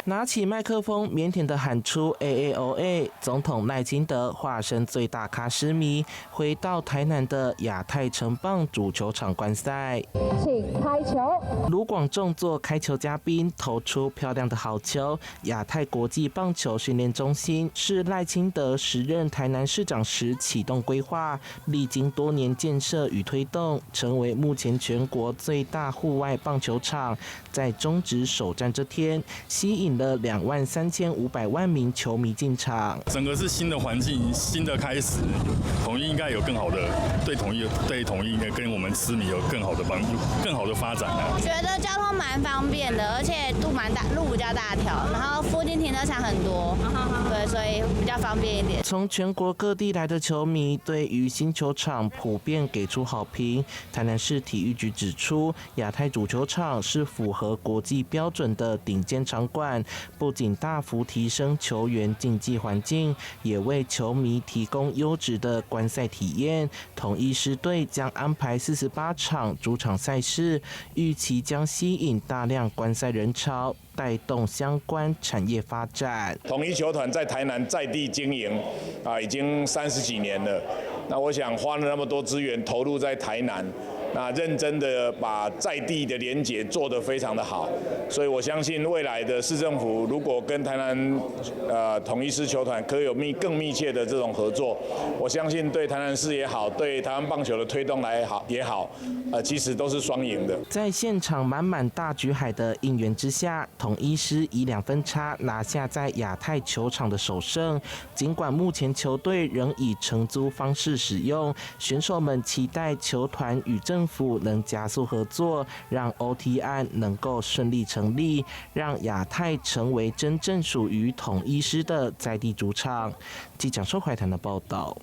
拿起麥克風，靦腆的喊出 A A O A。總統賴清德化身最大咖獅迷，回到台南的亞太城棒主球場觀賽。請開球。盧廣仲做開球嘉賓，投出漂亮的好球。亞太國際棒球訓練中心是賴清德時任台南市長時啟動規劃，歷經多年建設與推動，成為目前全國最大戶外棒球場。在中職首戰這天，吸引了23,500萬名球迷進場。整個是新的環境，新的開始，統一應該有更好的對統一對統一應該跟我們獅迷有更好的幫助，更好的發展。覺得交通蠻方便的，而且路蠻大，路比較大條，然後附近停車場很多，對，所以比較方便一點。從全國各地來的球迷對於新球場普遍給出好評。台南市體育局指出，亞太主球場是符合國際標準的頂尖場館，不僅大幅提升球員競技環境，也為球迷提供優質的觀賽體驗。統一獅隊將安排48場主場賽事，預期將吸引大量觀賽人潮，帶動相關產業發展。統一球團在台南在地經營啊，已經30幾年了。那我想花了那麼多資源投入在台南，那認真的把在地的連結做得非常的好，所以我相信未來的市政府如果跟台南統一獅球團可以有更密切的這種合作，我相信對台南市也好，對台灣棒球的推動來好也好，其實都是雙贏的。在現場滿滿大橘海的應援之下，統一獅以2分差拿下在亞太球場的首勝。儘管目前球隊仍以承租方式使用，選手們期待球團與政府能加速合作，讓 OT 案能夠順利成立，讓亞太成為真正屬於統一獅的在地主場。記者周懷談的報道。